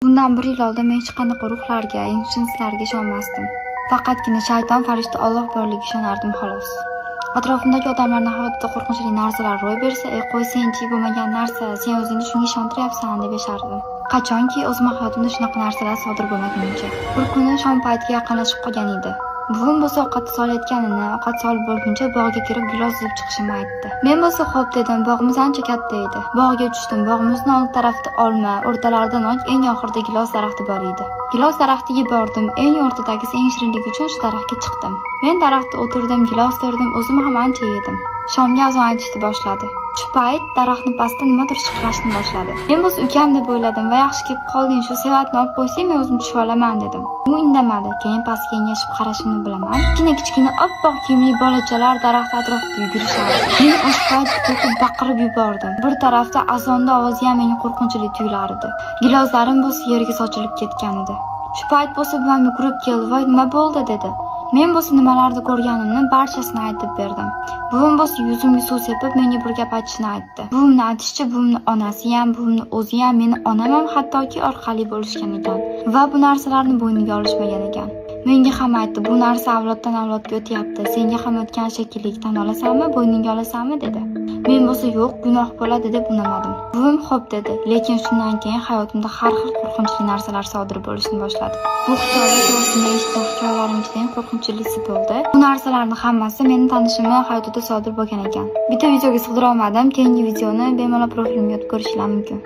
Bundan bir yil oldin men hech qanaqa ruhlarga, jinslarga ishonmasdim. Faqatgina shayton, farishta, Alloh borligiga ishonardim, xolos. Atrofimdagi odamlarning hayotida qo'rqinchli narsalar ro'y bersa, "Ey, qo'y senchi, bo'lmagan narsa, sen o'zingni shunga ishontiryapsan", deb yashardim. Qachonki o'zim hayotimda shunaqa narsalar sodir bo'lmaguncha. Bir kuni shom paytiga yaqinlashib qolgan edi. Buvim bo'lsa ovqat solayotganini, ovqat solib bo'lguncha bog'ga kirib gilos uzib chiqishimni aytdi. Men bo'lsa xo'p dedim, bog'imiz ancha katta edi. Bog'ga tushdim. Bog'imizni old tarafida olma, o'rtalarida nok, eng oxirida gilos daraxti bor edi. Gilos daraxtiga bordim. Eng o'rtadagisi eng shirinligi uchun shu daraxtga chiqdim. Men daraxtda o'tirdim, gilos terdim, o'zim ham ancha yedim. Shomga azon aytishni boshladi. Shu payt daraxtni pastida nimadir shiqirlashni boshladi. Men bo'lsa ukam deb o'yladim va "Yaxshi kelib qolding, shu sevatni olib qo'ysang, men o'zim tushib olaman", dedim. U indamadi. Keyin pastga engashib qarashimni bilaman. Kichkina kichkina oppoq kiyimli bolachalar daraxt atrofida yugurishardi. Men o'sha payt qo'rqib baqirib yubordim. Bir tarafda azonda ovozi ham menga qo'rqinchli tuyular edi. Giloslarim bo'lsa yerga sochilib ketgan edi. Shu payt bo'lsa buvam yugurib keldi. "Voy, nima bo'ldi?" dedi. Men bo'lsa nimalarni ko'rganimni barchasini aytib berdim. Buvim bo'lsa yuzimga suv sepib, menga bir gap aytishini aytdi. Buvimni aytishicha, buvimni onasi ham, buvimni o'zi ham, meni onam ham hattoki orqali bo'lishgan ekan va bu narsalarni bo'yniga olishmagan ekan. Menga ham aytdi, "Bu narsa avloddan avlodga o'tyapti. Senga ham o'tgan shekilli, tan olasanmi, bo'yningga olasanmi?" dedi. Men bo'lsa yo'q, gunoh bo'ladi deb unamadim. Buvim xo'p dedi, lekin shundan keyin hayotimda har xil qo'rqinchli narsalar sodir bo'lishni boshladi. Bu hikoya to'g'risini men eshitgan hikoyalarim ichida eng qo'rqinchlisi bo'ldi. Bu narsalarni hammasi meni tanishimni hayotida sodir bo'lgan ekan. Bitta videoga sig'dira olmadim. Keyingi videoni bemalol profilimga o'tib ko'rishinglar mumkin.